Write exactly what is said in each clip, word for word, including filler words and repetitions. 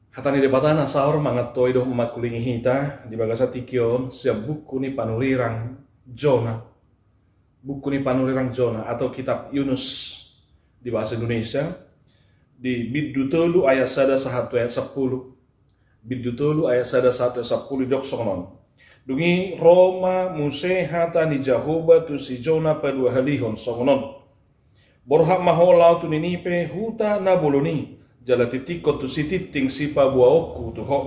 Hata ni Debata na saor mangantoi dohot mangkulingi hita di bagasan tingki on sian buku ni panurirang Jona. Buku ni panurirang Jona atau kitab Yunus di bahasa Indonesia, di bindu tolu ayat sada sahat tu ayat sampulu. Bindu tolu ayat sada sahat tu ayat sampulu didok songon on. Dung i ro ma muse hata ni Jahowa tu si Jona paduahalihon songon on: Borhat ma ho laho tu Ninive, huta na bolon i, jala tittingkon tusi tingting sipaboaonku tu ho.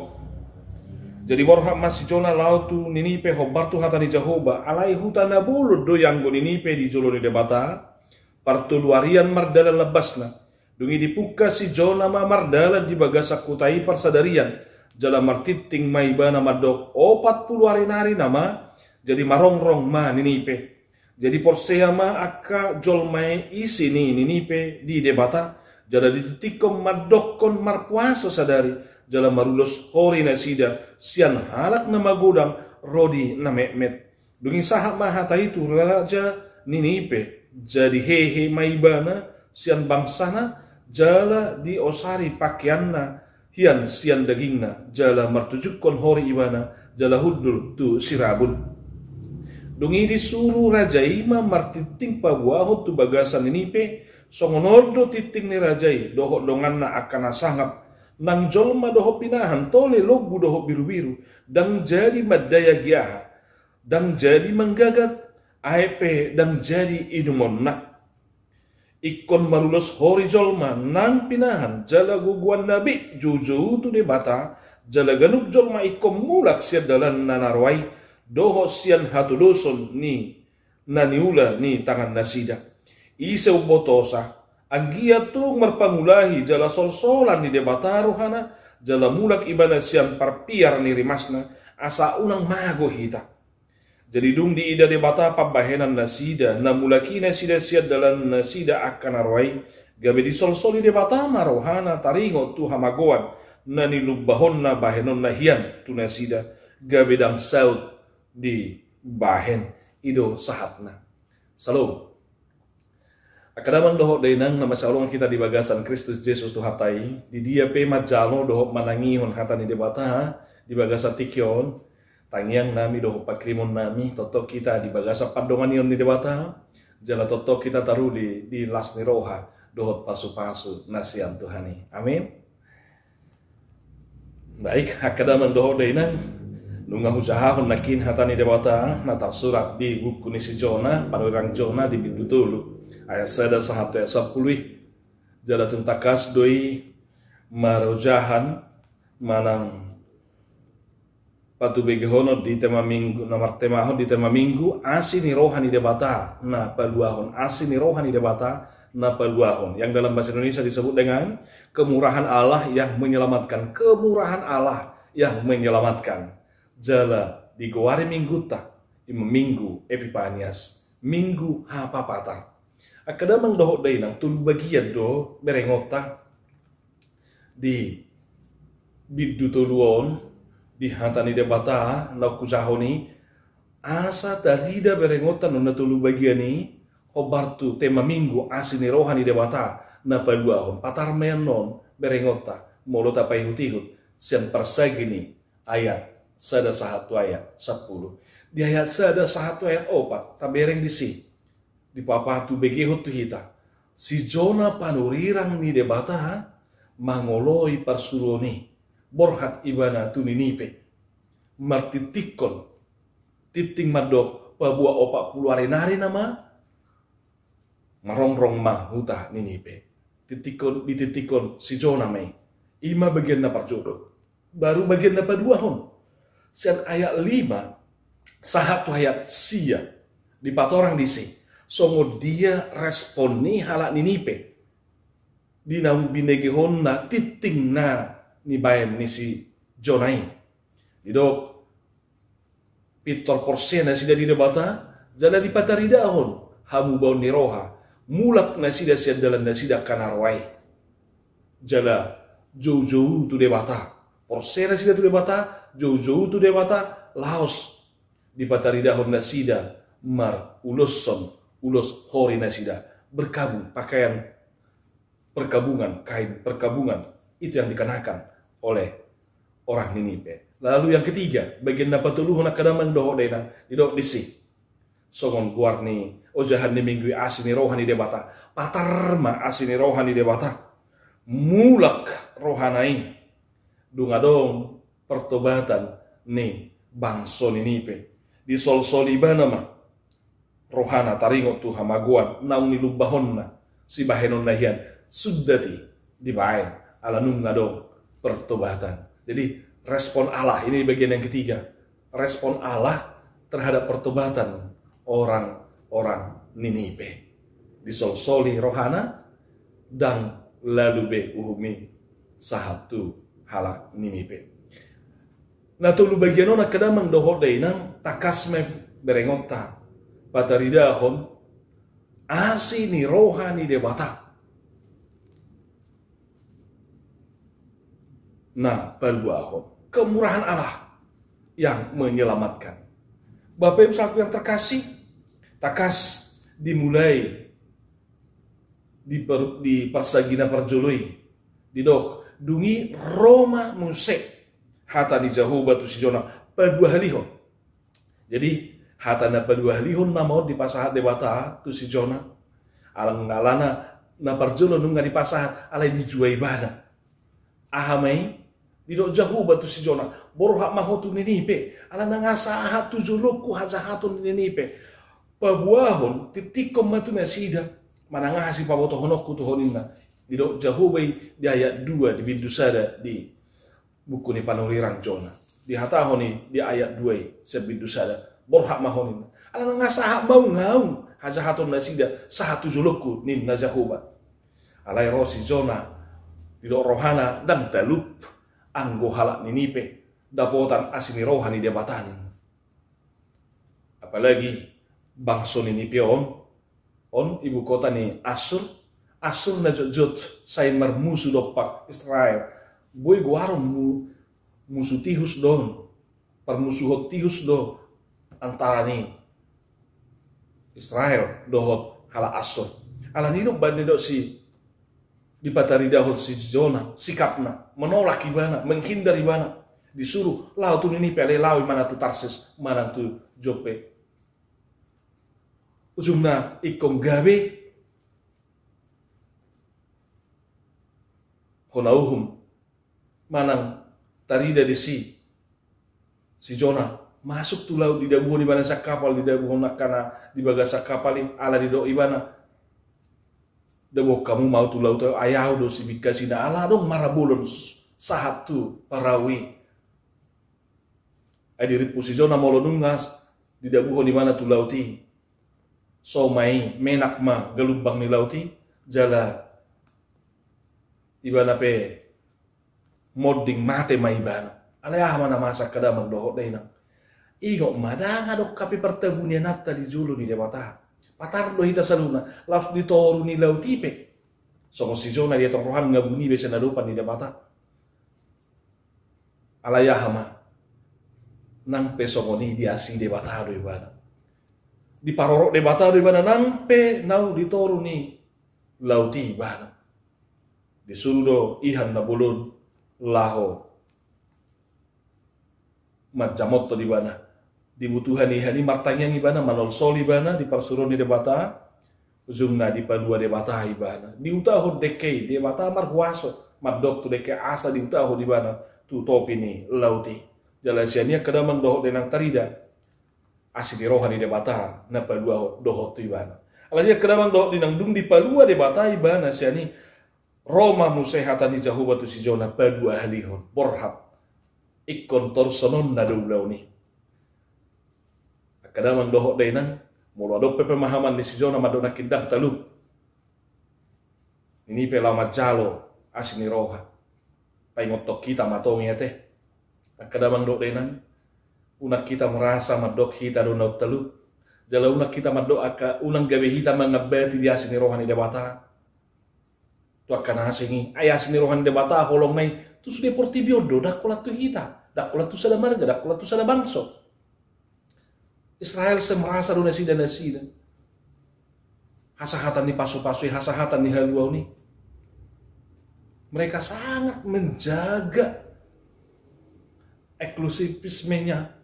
Jadi borhat ma si Jona laho tu Ninive hombar tu hata ni Jahowa, alai huta na bolon do i anggo Ninive di jolo ni Debata. Partolu arian mardalan lambasna. Dung i dipungka si Jona ma mardalan di bagasan huta i parsadarian, jala martingting ma ibana mandok: Opat pulu ari nari nama. Jadi marongrong ma Ninive. Jadi porsea ma angka jolma i isi ni Ninive di Debata, jala ditingtingkon mandokkon marpuaso sadari, jala marulos hori nasida sian halak na magodang ro di na metmet. Dung i sahat ma hata i tu raja Ninive, jadi hehe ma ibana sian bangsana, jala diosari pakeanna hian sian dagingna, jala martujungkon hori ibana, jala hundul tu sirabun. Dung i disuru raja i ma martingting paboahon tu bagasan Ninive. Songon on do tingting ni raja i dohot donganna angka na sangap. Nang jolma dohot pinahan, tole, lombu dohot birubiru, ndang jadi mandai agia aha, ndang jadi manggagat, aek pe ndang jadi inumonna. Ingkon marulos hori jolma nang pinahan jala gogoanna be joujou tu Debata, jala ganup jolma ingkon mulak sian dalanna na roa i dohot sian hatoloson ni na niula ni tangannasida. Ise umbotosa, anggiat tung marpangulahi jala solsolan ni Debata rohana, jala mulak ibana sian parpiar ni rimasna, asa unang mago hita. Jadi dung diida Debata pambahenan nasida, na mulak i nasida sian dalan nasida angka na roa i, gabe disolsoli Debata ma rohana taringot tu hamagoan na nilumbahonna bahenonna hian tu nasida, gabe ndang saut dibahen. I do sahatna. Salom. Angka damang dohot dainang na masihaholongan hita di bagasan Kristus Jesus Tuhanta i, di dia pe manjalo dohot manangihon hata ni Debata di bagasan tingki on, tangiang nami dohot pangkirimon nami, tongtong hita di bagasan pandonganion ni Debata, jala tongtong hita taruli di las ni roha dohot pasupasu na sian Tuhan i. Amin. Baik, angka damang dohot dainang, nunga hujahahon nangkin hata ni Debata na tarsurat di buku ni si Jona, panurirang Jona, di bindu tolu ayat sada sahat tu ayat sampulu i. Jala tung tangkas do i marojahan manang patubegehonon di tema minggu, na martemahon di tema minggu, asi ni roha ni Debata na paluahon, asi ni roha ni Debata na paluahon, yang dalam bahasa Indonesia disebut dengan kemurahan Allah yang menyelamatkan, kemurahan Allah yang menyelamatkan. Jala digoari minggunta i ma minggu Epipanias, minggu hapapatar. Angka damang dohot dainang, tolu bagian do berengonta di bindu tolu on, di hata ni Debata na hujahahon i, asa tarida berengonta on na tolu bagian i, hombar tu tema minggu, asi ni roha ni Debata na paluahon. Patar ma i annon berengonta, molo tapaihutihut sian parsagi ni ayat sada sahat tu ayat sampulu. Di ayat sada sahat tu ayat opat, tabereng disi dipapatubegehon tu hita, si Jona panurirang ni Debata mangoloi parsuruon i, borhat ibana tu Ninive, martingtingkon tingting mandok: Paboa opat pulu ari nari nama, marongrong ma huta Ninive. Tingtingkon, ditingtingkon si Jona ma i. I ma bagian na parjolo. Baru bagian na paduahon, sian ayat lima sahat tu ayat sia, dipatorang disi songon dia respon ni halak Ninive di naung binegehonna tingting na nibaen ni si Jona i. Didok, pintor porsea nasida di Debata, jala dipataridahon hamubaon ni roha, mulak nasida sian dalan nasida angka na roa i. Jala joujou tu Debata. Porsea nasida tu Debata, joujou tu Debata, laos dipataridahon nasida maruloshon ulos hori nasida, berkabung, pakaian perkabungan, kain perkabungan, itu yang dikenakan oleh orang Ninive. Lalu yang ketiga, bagian na patoluhon angka damang dohot dainang, didok disi. Songon goar ni ojahan ni minggu i, asi ni roha ni Debata. Patar ma asi ni roha ni Debata. Mulak rohana i. Dung adong pertobatan ni bangso Ninive. Disolsoli ibana ma rohana taringot tu hamagoan naung nilumbahonna, sibahenonna hian, suda i dibaen, ala nunga adong pertobatan. Jadi, respon Allah, ini bagian yang ketiga. Respon Allah terhadap pertobatan orang-orang Ninive. Disolsoli rohana, ndang lalu be uhum i sahat tu halak Ninive. Na tolu bagian on angka damang dohot dainang, tangkas ma i berengonta pataridahon asi ni roha ni Debata na paluahon. Kemurahan Allah yang menyelamatkan. Bapak Ibu saudaraku yang terkasih, tangkas dimulai di per-, di parsagi na parjolo i. Didok, dung i ro ma muse hata ni Jahowa tu si Jona paduahalihon. Jadi, hata na paduahalihon nama on dipasahat Debata tu si Jona. Alana, alana na parjolo nunga dipasahat, alai dijua ibana. Aha ma i? Didok Jahowa tu si Jona, borhat ma ho tu Ninive, ala ndang sahat tu jolongku hajahaton ni Ninive. Paboahon, tingtingkon ma tu nasida, manang aha sipabotohononku tu ho ninna. Didok Jahowa i di ayat dua di bindu sada di buku ni panurirang Jona. Dihatahon i di ayat dua i sian bindu sada, borhat ma ho ninna. Ala ndang sahat maungaung hajahaton nasida sahat tu jolongku ninna Jahowa. Alai ro si Jona, didok rohana ndang talup anggo halak Ninive dapotan asi ni roha ni Debata ninna. Apalagi bangso Ninive on, on ibu kota ni Assur, Assur na jotjot sai marmusu dompak Israel. Boi goaron mu-, musu tihus do on, parmusuhon tihus do antara ni Israel dohot halak Assur. Alani i do umbahen didok si, dipataridahon si Jona sikapna, menolak ibana, menghindar ibana, disuruh laho tu Ninive, alai laho ibana tu Tarsis manang tu Joppe. Ujungna ingkon gabe hona uhum manang tarida disi si Jona masuk tu laut, didabuhon ibana sian kapal, didabuhon angka na di bagasan kapal i, ala didok ibana, dabuhon hamu ma au tu laut, ai au do sibingkasina, ala adong marabolon sahat tu parau i. Ai dirimpu si Jona molo nunga didabuhon ibana tu laut i. So ma i, menak ma galumbang ni laut i, jala ibana pe monding, mate ma ibana. Alai aha ma na masa angka damang dohot dainang? Ingot ma, ndang adong hape partabuniananta di jolo ni Debata. Patar do hita saluhutna, laos di toru ni laut i pe songon si Jona dietong rohana, nunga buni be sian adopan ni Debata. Alai aha ma? Nang pe songon i diasi Debata do ibana. Diparorot Debata do ibana nang pe naung di toru ni laut i ibana. Disuru do ihan na bolon laho manjamothon ibana. Dibutuhon ihan i martangiang ibana, manolsoli ibana di parsuruon ni Debata, ujungna dipalua Debata ibana. Diutahon dengke i, Debata marhuaso mandok tu dengke asa diutahon ibana tu topi ni laut i. Jala sian i angka damang dohot dainang tarida asi ni roha ni Debata na paluahon dohot tu ibana. Alani i angka damang dohot dainang, dung dipalua Debata ibana sian i, ro ma muse hata ni Jahowa tu si Jona paduahalihon, borhat. Ingkon torusononna do ulaon i. Angka damang dohot dainang, molo adong pe pemahaman ni si Jona mandok nangkin ndang talup Ninive laho manjalo asi ni roha, paingothon hita ma tong i ate. Angka damang dohot dainang, unang hita merasa mandok hita do na talup. Jala unang hita mandok angka, unang gabe hita mangambati di asi ni roha ni Debata tu angka na asing i. Ai asi ni roha ni Debata holongna i tu sude portibi on do, ndang holan tu hita, ndang holan tu sada marga, ndang holan tu sada bangso. Israel sai merasa do nasida, nasida hasahatan ni pasupasu i, hasahatan ni haluaon i. Mereka sangat menjaga eksklusivismenya.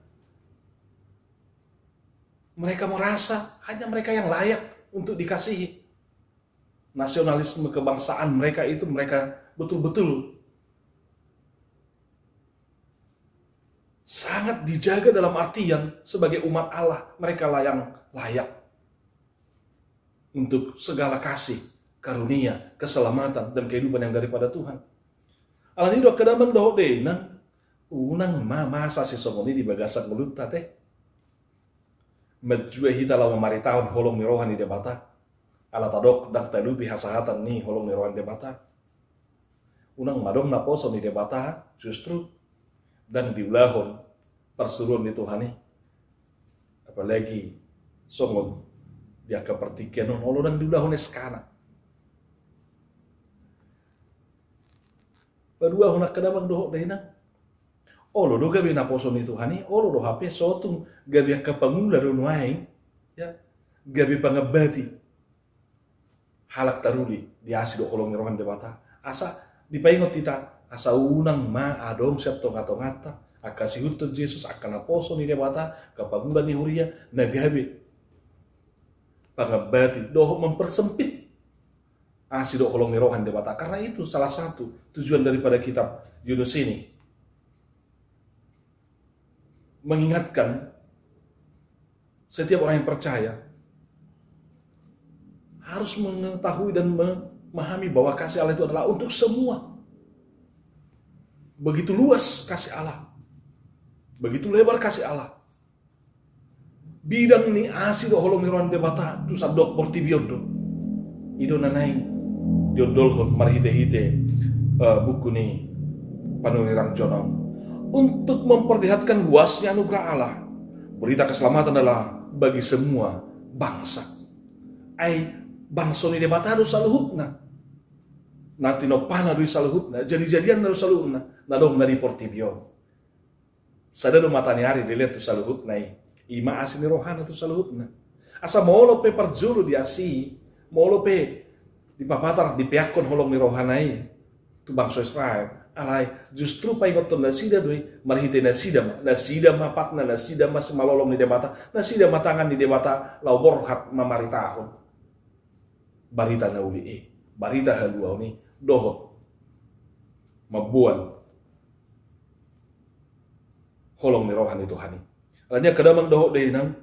Mereka merasa hanya mereka yang layak untuk dikasihi. Nasionalisme kebangsaan mereka itu, mereka betul-betul sangat dijaga dalam artian sebagai umat Allah, mereka lah yang layak untuk segala kasih, karunia, keselamatan, dan kehidupan yang daripada Tuhan. Alani i do angka damang dohot dainang, unang ma masa sisongon i di bagasan ngolunta, ate. Manjua hita laho mamaritahon holong ni roha ni Debata. Ala tadok ndang talupi hasahatan ni holong ni roha ni Debata. Unang ma adong naposo ni Debata justru ndang diulahon parsuruon ni Tuhan i. Apalagi songon di angka partingkian on, olo ndang diulahon S K-na. Paduahon angka damang dohot dainang, olo do gabe naposo ni Tuhan i, olo do hape so tung gabe angka pangula do nuaeng, ya, gabe pangambati halak taruli di asi dohot holong ni roha ni Debata. Asa dipaingot hita, asa unang ma adong sian tonga-tonganta angka sihuthon Jesus, angka naposo ni Debata, angka pangula ni huria na gabe pangambati dohot mempersempit asi dohot holong ni roha ni Debata. Karena itu salah satu tujuan daripada kitab Yunus ini, mengingatkan setiap orang yang percaya harus mengetahui dan memahami bahwa kasih Allah itu adalah untuk semua. Begitu luas kasih Allah, begitu lebar kasih Allah. Bidang ni asi dohot holong ni roha ni Debata tu sandok portibi on do. I do na naeng diondolhon marhite-hite, eh, buku ni Panurirang Jona on. Untuk memperlihatkan luasnya anugerah Allah, berita keselamatan adalah bagi semua bangsa. Ai bangso ni Debata do saluhutna. Na tinompana do i saluhutna, jadi-jadianna do saluhutna na adong na di portibi on. Sada do mata ni ari dilehon tu saluhutna i, i ma asi ni rohana tu saluhutna. Asa molo pe parjolo di asi, molo pe dipapatar, dipeakhon holong ni rohana i tu bangso Israel, alai justru paingothon nasida do i, marhite nasida ma, nasida ma patna, nasida ma simalolong ni Debata, nasida ma tangan ni Debata laho borhat mamaritahon barita na uli i, barita haluaon i, dohot mamboan holong ni roha ni Tuhan i. Alani i angka damang dohot dainang,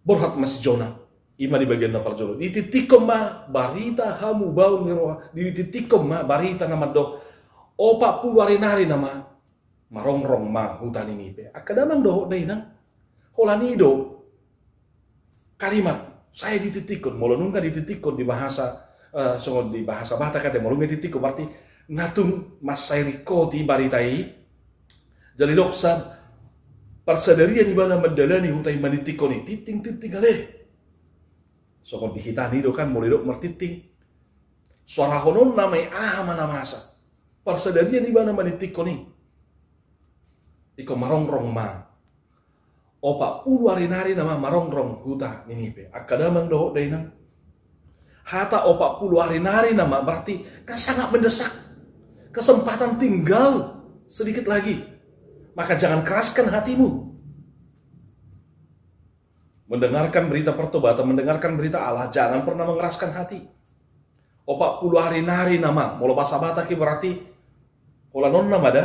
borhat ma si Jona, i ma di bagian na parjolo. Dititikkon ma barita hamubaon ni roha, dititikkon ma barita na mandok opat pulu ari nari nama marongrong ma huta Ninive. Angka damang dohot dainang, holan i do kalimat sai dititikkon, molo nunga dititikkon di bahasa, eh, songon di bahasa Batak ate, molo nunga dititikkon berarti nga tung mansai ringkot i barita i. Jadi didok sa parsadarian ibana mandalani huta i manitikkon i, titting, titting ale. Songon di hita i do kan, molo didok martitting, suarahononna ma i aha ma na masa. Parsadarian ibana manitikkon i. Ingkon marongrong ma. Opat pulu ari nari nama marongrong huta Ninive. Angka damang dohot dainang, hata opat pulu ari nari nama berarti kan sangat mendesak. Kesempatan tinggal sedikit lagi. Maka jangan keraskan hatimu. Mendengarkan berita pertobatan, mendengarkan berita Allah, jangan pernah mengeraskan hati. Opat pulu ari nari nama, molo bahasa Batak i berarti holan on nama da,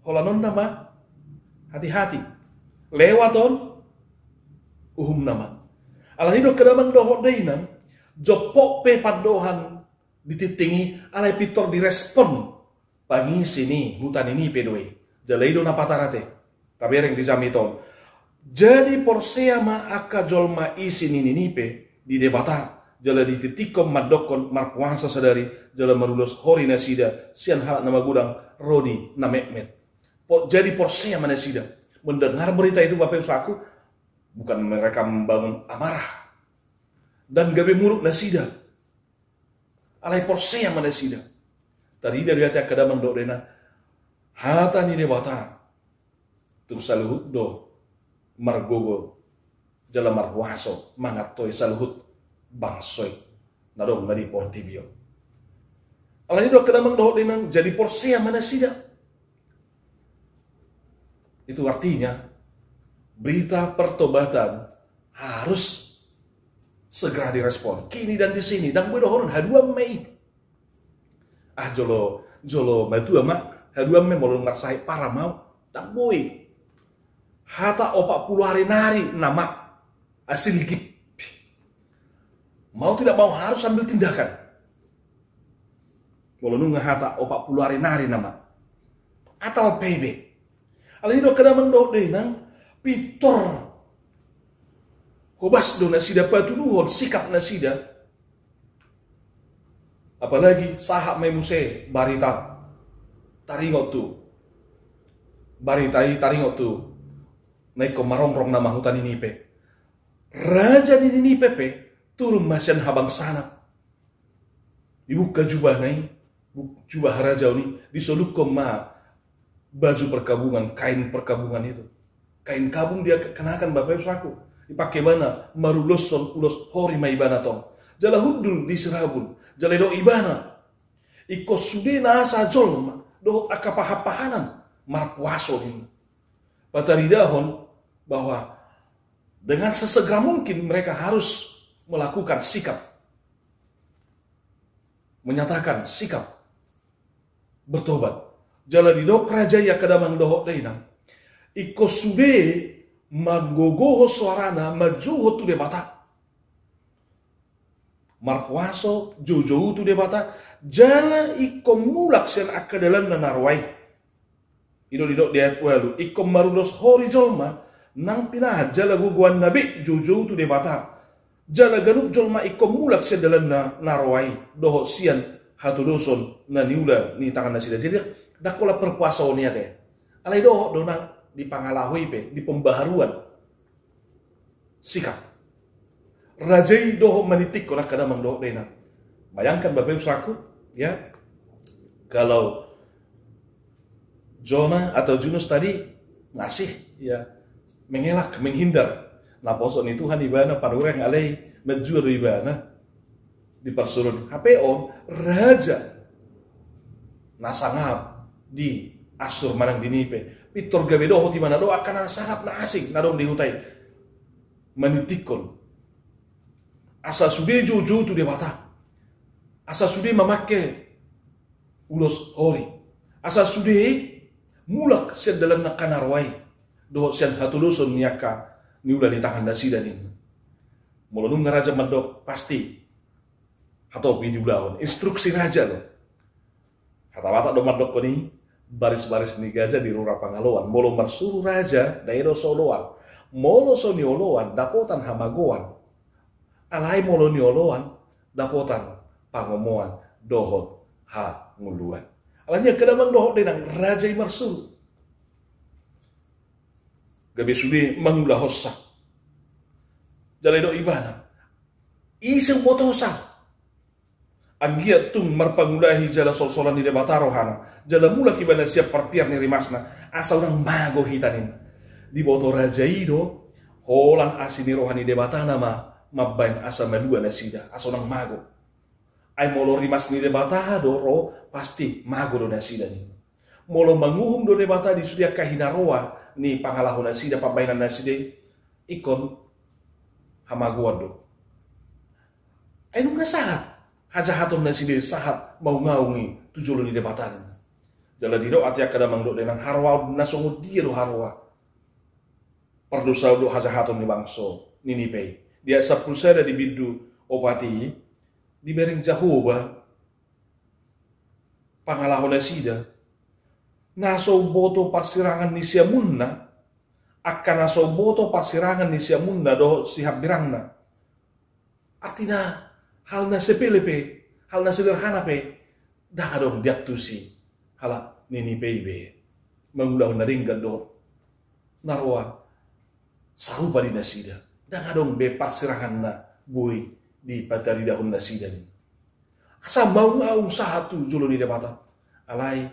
holan on nama, hati-hati. Lewat on, uhum nama. Alani i do angka damang dohot dainang, jompok pe pandohan dititting i, alai pintor direspon pangisi ni huta Ninive do i. Jala i do na patar ate. Tabereng di jamita on. Jadi porsea ma angka jolma isi ni Ninive di Debata, jala dititikkon mandokkon marpuasa sadari, jala marulos hori nasida sian halak na magodang ro di na metmet. Po-, jadi porsea ma nasida. Mendengar berita itu, Bapak Ibu Saudaraku, bukan mereka membangun amarah dan gabe muruk nasida. Alai porsea ma nasida. Tarida do i ate angka damang dohot dainang, hata ni Debata tung saluhut do margogo jala marhuaso mangantoi saluhut bangso i na adong na di portibi on. Alani i do angka damang dohot dainang, jadi porsea ma nasida. Itu artinya berita pertobatan harus segera direspon. Kini dan di sini, ndang boi dohonon haduan ma i. Ah, jolo, jolo matua ma, haduan ma i molo marsahit parah ma au. Ndang boi. Hata opat pulu ari nari nama asil gip. Mau tidak mau harus ambil tindakan. Molo nunga hata opat pulu ari nari nama. Atal pebe. Alani do angka damang dohot dainang, pintor hobas do nasida patuduhon sikap nasida. Apalagi sahat ma i muse barita taringot tu, barita i taringot tu na ingkon marongrong nama huta Ninipe. Raja ni Ninipe pe turun ma sian habangsana. Dibuka jubahna i, bu-, jubah harajaon i, disolukhon ma baju perkabungan, kain perkabungan itu. Kain kabung dia kenakan, Bapak Ibu Saudaraku. Dipake ibana maruloshon ulos hori ma ibana tong. Jala hundul di sirabun. Jala didok ibana, ingkon sude nasa jolma dohot angka pahanpahanan marpuaso ninna. Pataridahon bahwa dengan sesegera mungkin mereka harus melakukan sikap, menyatakan sikap bertobat. Jala didok raja i angka damang dohot dainang, ingkon sude manggogohon soarana manjouhon tu Debata. Marpuaso, joujou tu Debata, jala ingkon mulak sian angka dalanna na roa i. I do didok di ayat ualu, ingkon marulos hori jolma nang pinahan jala gogoanna be joujou tu Debata. Jala ganup jolma ingkon mulak sian dalanna na roa i dohot sian hatodoson na niula ni tangan nasida. Jadi ndang holan perpuasoon i ate. Alai dohot do nang di pangalaho i pe, di pembaharuan sikap. Raja i dohot manitikkon angka damang dohot dainang. Bayangkan Bapak Ibu Saudaraku, ya. Kalau Jona atau Junus tadi masih, ya, mengelak, menghindar. Naposo ni Tuhan ibana panurirang alai manjua do ibana. Di parsuruon. Hape on raja na sangap di Assur manang di Ninipe. Pintor gabe dohot ibana do angka na sangap na asing na adong di huta i. Manitikkon. Asa sude joujou tu Debata. Asa sude mamake ulos hori. Asa sude mulak sian dalanna angka na roa i. Dohot sian hatodoson ni angka niula ni tangan nasida ninna. Molo nunga raja mandok pasti. Hatopi diulahon, instruksi raja do. Hata Batak do mandokkon i, baris-baris ni gaja di rura pangaloan. Molo marsuru raja, dang i do so oloan. Molo so nioloan, dapotan hamagoan. Alai molo nioloan, dapotan pangomoan dohot hangoluan. Alani i angka damang dohot dainang, raja i marsuru. Gabe sude mangulahonsa. Jala didok ibana, ise umbotosa? Anggiat tung marpangulahi jala solsolan ni Debata rohana, jala mulak ibana sian parpiar ni rimasna, asa unang mago hita ninna. Diboto raja i do, holan asi ni roha ni Debata nama mambaen asa malua nasida, asa unang mago. Ai molo rimas ni Debata do ro, pasti mago do nasida ninna. Molo manguhum do Debata di sude angka hinaroa ni pangalaho nasida, pambaenan nasida i, ingkon hamagoan do. Ai nunga sahat hajahaton nasida i, sahat maungaung i tu jolo ni Debata ninna. Jala didok ate angka damang dohot dainang, haroaon na songon dia do haroa pardosaon dohot hajahaton ni bangso Ninipe i. Di ayat sampulu sada di bindu opat i, dibereng Jahowa pangalaho nasida, na so umboto parsirangan ni siamunna, angka na so umboto parsirangan ni siamunna dohot sihambirangna. Artina, hal na sepele pe, hal na sederhana pe, dang adong diantusi halak Ninipe i be. Mangulahon na denggan dohot na roa sarupa di nasida. Dang adong be parsirangan na boi dipataridahon nasida ninna. Asa maungaung sahat tu jolo ni Debata. Alai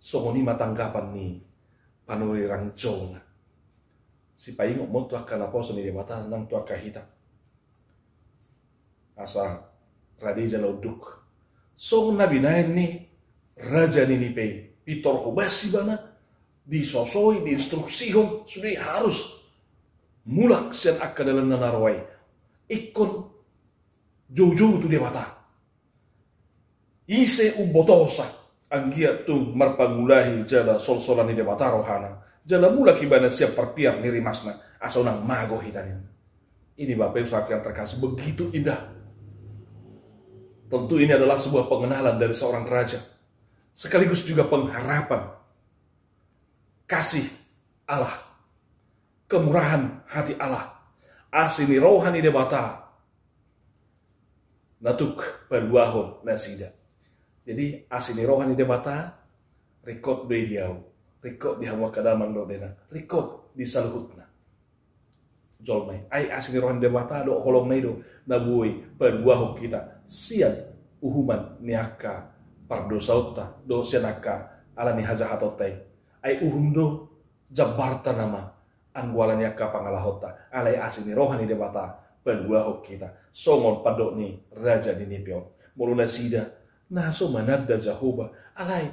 songon i ma tanggapan ni panurirang Jona. Sipaingot ma on tu angka naposo ni Debata nang tu angka hita. Asa rade jala unduk. Songon na binaen ni raja Ninipe i, pintor hobas ibana, disosoi, diinstruksihon, sude harus mulak sian angka dalanna na roa i. Ingkon joujou tu Debata. Ise umbotosa anggiat tung marpangulahi jala solsolan ni Debata rohana, jala mulak ibana sian parpiar ni rimasna, asa unang mago hita ninna. Ini Bapak Ibu Saudara yang terkasih, begitu indah. Tentu ini adalah sebuah pengenalan dari seorang raja, sekaligus juga pengharapan kasih Allah, kemurahan hati Allah, asi ni roha ni Debata na tuk paluahon nasida. Jadi asi ni roha ni Debata ringkot do i di ahu, ringkot di hamu angka damang dohot dainang, ringkot di saluhutna jolma i. Ai asi ni roha ni Debata do, holongna i do na boi paluahon hita sian uhuman ni angka pardosaonta dohot sian angka ala ni hajahatonta i. Ai uhum do jambarta nama anggo ala ni angka pangalahonta, alai asi ni roha ni Debata paluahon hita songon pandok ni raja ni Ninive on. Molo nasida na so mananda Jahowa, alai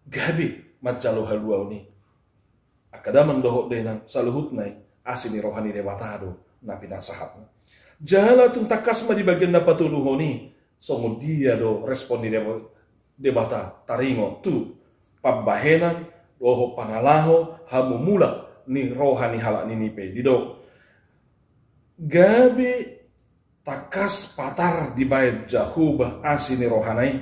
gabe manjalo haluaon i. Angka damang dohot dainang, saluhutna i asi ni roha ni Debata do na pinasahatna. Jala tung tangkas ma di bagian na patoluhon i, songon dia do respon ni Deba-, Debata taringot tu pambahenan dohot pangalaho hamumulak ni roha ni halak Ninive? Didok, gabe tangkas patar dibahen Jahowa asi ni rohana i.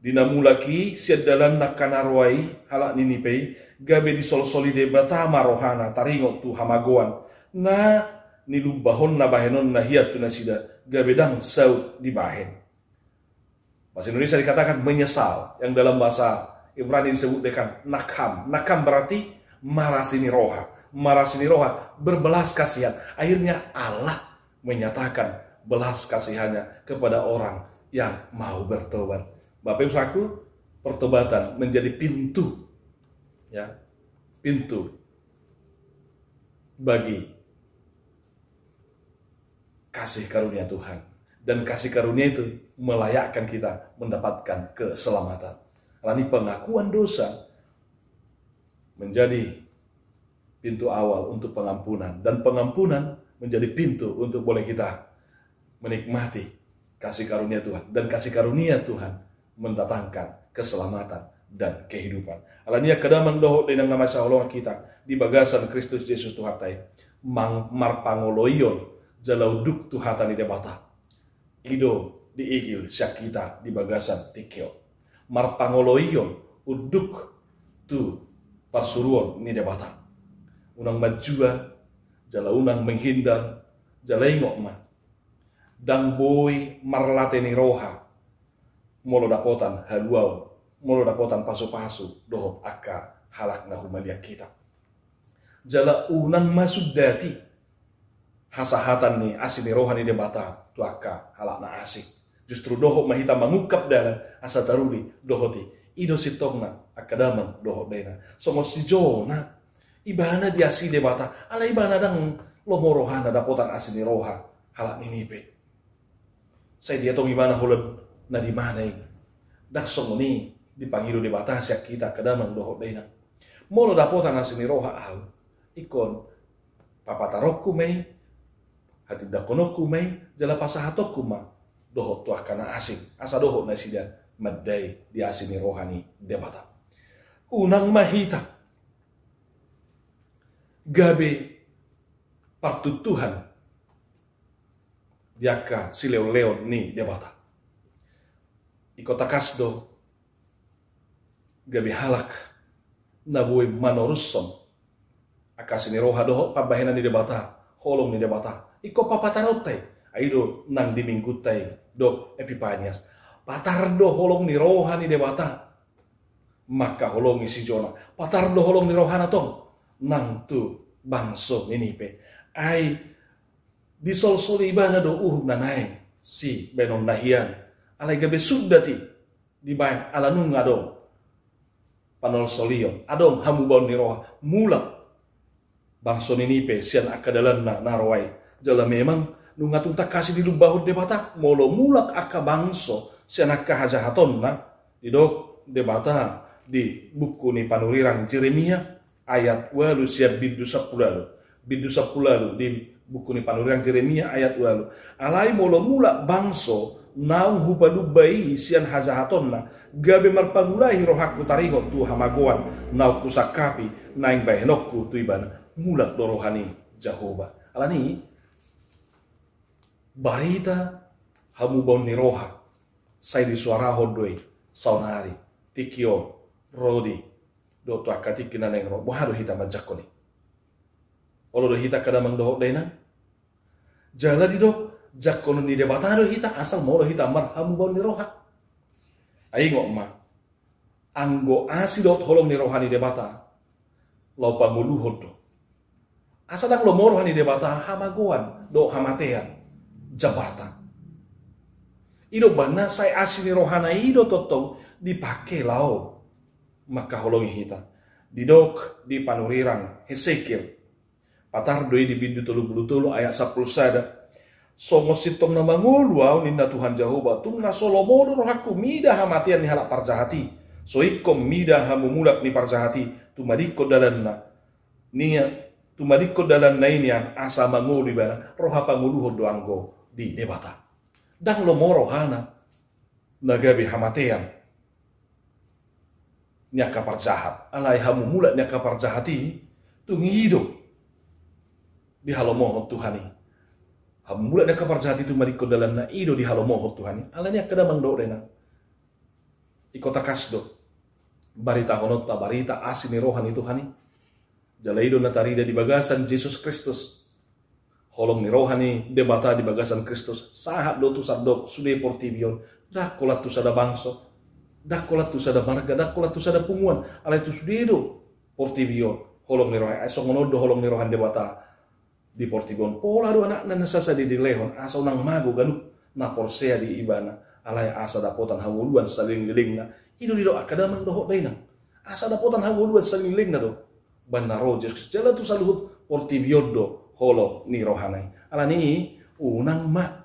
Di na mulak i sian dalanna angka na roa i, halak Ninive i, gabe disolsoli Debata ma rohana taringot tu hamagoan na nilumbahonna bahenonna hian tu nasida, gabe ndang saut dibahen. Bahasa Indonesia dikatakan menyesal, yang dalam bahasa Ibrani disebut dengan nakham. Nakham berarti marasi ni roha. Marasi ni roha, berbelas kasihan. Akhirnya Allah menyatakan belas kasihannya kepada orang yang mau bertobat. Bapak Ibu Saudaraku, pertobatan menjadi pintu, ya, pintu bagi kasih karunia Tuhan. Dan kasih karunia itu melayakkan kita mendapatkan keselamatan. Alani pengakuan dosa menjadi pintu awal untuk pengampunan, dan pengampunan menjadi pintu untuk boleh kita menikmati kasih karunia Tuhan, dan kasih karunia Tuhan mendatangkan keselamatan dan kehidupan. Alani i angka damang dohot dainang na masa holong kita di bagasan Kristus Jesus Tuhanta i, mang-, marpangoloion jala unduk tu hata ni Debata. I do diigil sian hita di bagasan tingki on. Marpangoloion, unduk tu parsuruon ni Debata. Unang manjua, jala unang menghindar, jala ingot ma, ndang boi marlate ni roha molo dapotan haluaon, molo dapotan pasupasu dohot angka halak na humaliang hita. Jala unang ma sundati hasahatan ni asi ni roha ni Debata tu angka halak na asing. Justru dohot ma hita mangungkap dalan asa taruli dohot i. I do sintongna angka damang dohot dainang. Songon si Jona, ibana diasi Debata, alai ibana ndang lomo rohana dapotan asi ni roha halak Ninive. Sai dietong ibana holan na di mana i. Ndang songon i dipangido Debata sian hita angka damang dohot dainang. Molo dapotan asi ni roha ahu, ingkon papataronku ma i, hatindangkononku ma i, jala pasahatonku ma dohot tu angka na asing, asa dohot nasida mandai di asi ni roha ni Debata. Unang ma hita gabe partuntuhan di angka silehonlehon ni Debata. Ingkon tangkas do gabe halak na boi manorushon angka asi ni roha dohot pambahenan ni Debata, holong ni Debata. Ingkon papataronta i, ai do nang di minggunta i, dok Epipanias. Patar do holong ni roha ni Debata mangkaholongi si Jona. Patar do holong ni rohana tong nang tu bangso Ninive. Ai disolsoli ibana do uhum na naeng sibahenonna hian. Alai gabe sundat i dibahen ala nunga adong panolsolion, adong hamubaon ni roha, mulak bangso Ninive sian angka dalanna na roa i. Jala memang nunga tung tangkas i dilumbahon Debata, molo mulak angka bangso sian angka hajahatonna, didok Debata, di buku ni panurirang Jeremia ayat ualu sian bindu sampulu ualu. Bindu sampulu ualu di buku ni panurirang Jeremia ayat ualu. Alai molo mulak bangso naung hupalumba i sian hajahatonna, gabe marpangulahi rohangku taringot tu hamagoan naung husangkapi naeng bahenonku tu ibana, mulak do roha ni Jahowa. Alani barita hamubaon ni roha sai disuarahon do i saonari, tingki on, ro di, dohot tu angka tingki na naeng ro. Boha do hita manjangkon i? Olo do hita angka damang dohot dainang? Jala didok jangkonon ni Debata do hita asal molo hita marhamubaon ni roha. Ai ingot ma, anggo asi dohot holong ni roha ni Debata, laho pangoluhon do. Asa ndang lomo roha ni Debata hamagoan dohot hamatean jambarta. I do umbahen na sai asi ni rohana i do tongtong dipake laho mangkaholongi hita. Didok di panurirang Hesekiel, patar do i di bindu tolu pulu tolu ayat sampulu sada. Songon sintong na mangolu Ahu, ninna Tuhan Jahowa, tung na so lomo do rohangku mida hamatean ni halak parjahat i. So ingkon mida hamumulak ni parjahat i, tumadingkon dalanna, ninna, tumadingkon dalanna i nian, asa mangolu ibana. Roha pangoluhon do anggo di Debata. Ndang lomo rohana na gabe hamatean ni angka parjahat. Alai hamumulak ni angka parjahat i tung i do dihalomohon Tuhan i. Hamumulak ni angka parjahat i tumadingkon dalanna i do dihalomohon Tuhan i. Alani angka damang dohot dainang, ingkon tangkas do baritahononta barita asi ni roha ni Tuhan i. Jala i do na tarida di bagasan Jesus Kristus. Holong ni roha ni Debata di bagasan Kristus sahat do tu sandok sude portibi on. Ndang holan tu sada bangso, ndang holan tu sada marga, ndang holan tu sada punguan, alai tu sude do portibi on holong ni roha. Ai songon on do holong ni roha ni Debata di portibi on. Pola do Anakna na sasada i dilehon asa unang mago ganup na porsea di Ibana, alai asa dapotan hangoluan salelenglelengna. I do didok angka damang dohot dainang, asa dapotan hangoluan salelenglelengna do bahen na ro Jesus Kristus. Jala tu saluhut portibi on do holong ni rohana i. Alani i unang ma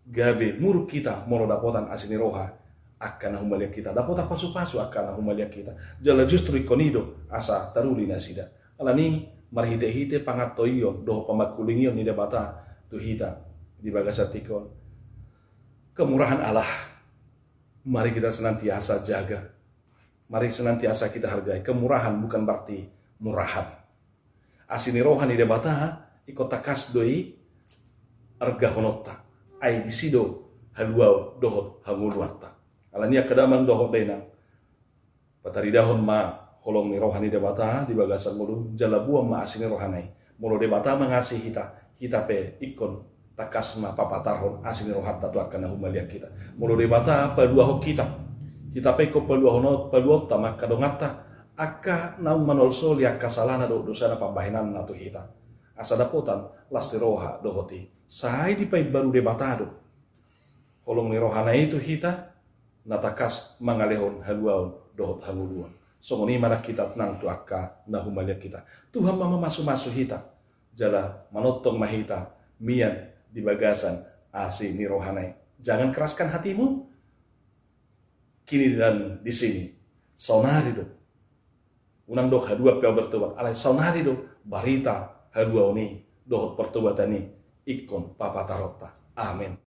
gabe muruk hita molo dapotan asi ni roha angka na humaliang hita, dapotan pasupasu angka na humaliang hita. Jala justru ingkon i do asa taruli nasida. Alani i marhitehite pangantoion dohot pamangkulingion ni Debata tu hita di bagasan tingki on, kemurahan Allah mari kita senantiasa jaga. Mari senantiasa kita hargai. Kemurahan bukan berarti murahan. Asi ni roha ni Debata ingkon tangkas do i argahononta. Ai disi do haluaon dohot hangoluanta. Alani i angka damang dohot dainang, pataridahon ma holong ni roha ni Debata di bagasan ngolum, jala boan ma asi ni rohana i. Molo Debata mangasihi hita, hita pe ingkon tangkas ma papatarhon asi ni rohanta tu angka na humaliang hita. Molo Debata paluahon hita, hita pe ingkon paluahon, paluaonta ma angka donganta, angka naung manolsoli angka salana dohot dosana pambahenanna tu hita. Asa dapotan las ni roha dohot i. Sai dipaimbaru Debata do holong ni rohana i tu hita, na tangkas mangalehon haluaon dohot hangoluan. Songon i ma nang hita nang tu angka na humaliang hita. Tuhan ma mamasumasu hita, jala manongtong ma hita mian di bagasan asi ni rohana i. Jangan keraskan hatimu, kini dan di sini. Saonari do. Unang dok haduan pe au bertobat, alai saonari do barita haluaon i dohot pertobatan i ingkon papataronta. Amen.